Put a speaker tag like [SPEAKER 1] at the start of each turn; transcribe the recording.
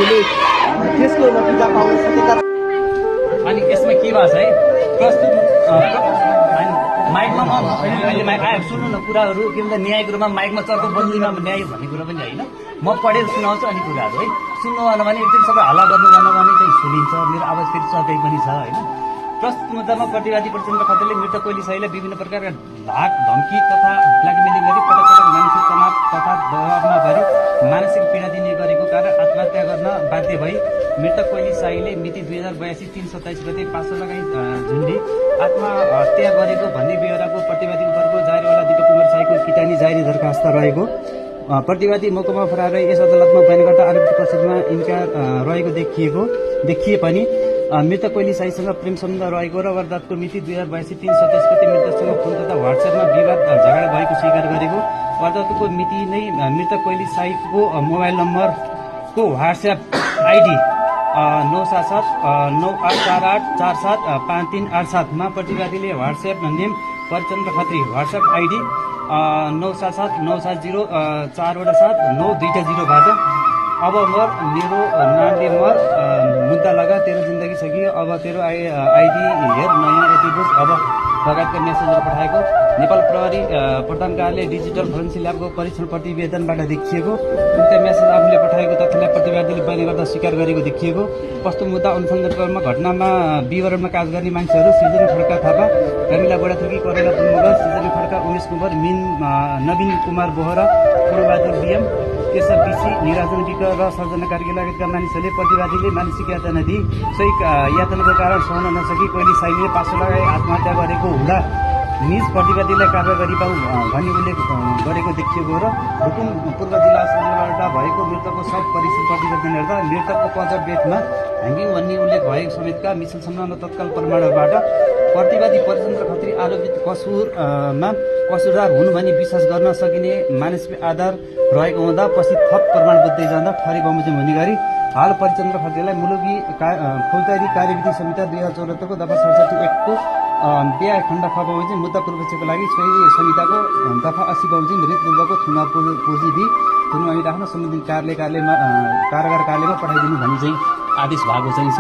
[SPEAKER 1] आफूले त्यसको नतिजा पाउन सकेका।
[SPEAKER 2] अनि यसमा के भएको छ है प्रस्तुत माइकमा अहिले सुन्नु न कुराहरू के भन्छ न्यायिक रूपमा माइकमा चर्को बदलीमा न्याय भन्ने कुरा पनि होइन। म पढेर सुनाउँछु अनि कुराहरू है सुन्नु भएन भने एकचोटि सबै हल्ला गर्नु भएन भने चाहिँ सुनिन्छ। मेरो आवाज फेरि चर्कै पनि छ होइन। प्रस्तुत मुद्दामा प्रतिवादी प्रचण्ड खत्रीले मृतक कोइली साईलाई विभिन्न प्रकारका धाक धम्की तथा ब्ल्याकमेलिङ गरी पटक पटक मानसिक तनाव तथा दबावमा परी मानसिक पीडा दिने गरेको कारण आत्महत्या गर्न बाध्य भई मृतक कोइली साईले मिति 2082 327 गते पासोलगाई झुन्डी आत्महत्या गरेको भन्ने बेहोराको प्रतिवादी वर्गको जारीवाला दीपक कुमार साईको किटानी जारी दरखास्त रहेको प्रतिवादी मौकामा फरार यस अदालतमा बयान गर्दा आरोपी पक्षमा इन्कार रहेको देखिए पनि मृतक कोइली साईसँग प्रेम सम्बन्ध रहेको र वारदातको मिति 2082 327 गते मृतकसँग फोन तथा व्हाट्सएपमा विवाद झगडा भएको स्वीकार गरेको। वारदातको मिति नै मृतक कोइली साईको मोबाइल नम्बरको व्हाट्सएप आइडी 9779848475387 मा प्रतिवादीले WhatsApp name Prachanda Khatri WhatsApp ID 9779074 बाट अब मर मेरो नामले मर मुद्दा लगा तेरो जिन्दगी छ कि अब तेरो आइडी हेर नयाँ यति बुझ अब लगायतका मेसेजहरू पठाएको नेपाल प्रहरी प्रधान कार्यालय डिजिटल फोरेन्सिक ल्याबको परीक्षण प्रतिवेदनबाट देखिएको। उक्त मेसेज आफूले पठाएको तथ्यलाई प्रतिवादीले बयान गर्दा स्वीकार गरेको देखिएको। प्रस्तुत मुद्दा अनुसन्धानमा घटनामा विवरणमा काज गर्ने मान्छेहरू सृजना खड्का थापा रमिला बुढाथोकी करेला मगर सृजना खड्का उमेश कुमार नवीन कुमार बोहरा पूर्वबहादुर बिएम केशव बिसी निराजन विक र सर्जना कार्की लगायतका मानिसहरूले प्रतिवादीले मानसिक यातना दिई सोही यातनाको कारण सहन नसकी कोइली साईले पासो लगाई आत्महत्या गरेको हुँदा निज प्रतिवादीलाई कारवाही गरिपाऊ भन्ने उल्लेख गरेको देखिएको र रुकुम पूर्व जिल्ला अस्पतालबाट भएको मृतकको सब परीक्षण प्रतिवेदन हेर्दा मृतकको पजर बेडमा ह्याङ्गिङ भन्ने उल्लेख भएको समेतका मिसलसम्म तत्काल प्रमाणबाट प्रतिवादी प्रचण्ड खत्री आरोपित कसुरदार हुन् भनी विश्वास गर्न सकिने मानसिक आधार रहेको हुँदा पछि थप प्रमाण बुझ्दै जाँदा थरी बमोजिम हुने गरी हाल प्रचण्ड खत्रीलाई मुलुकी फौजदारी कार्यविधि संहिता 2074 को दफा 67 1 को बिहा खण्ड ख बमोजिम मुद्दा पूर्वक्षको लागि सोही संहिताको दफा 80 बमोजिम मृत पूर्वको थुना पुर्जी दिई थुनुमा राख्न सम्बन्धित कारागार कार्यालयमा पठाइदिनु भनी चाहिँ आदेश भएको चाहिँ
[SPEAKER 1] छ।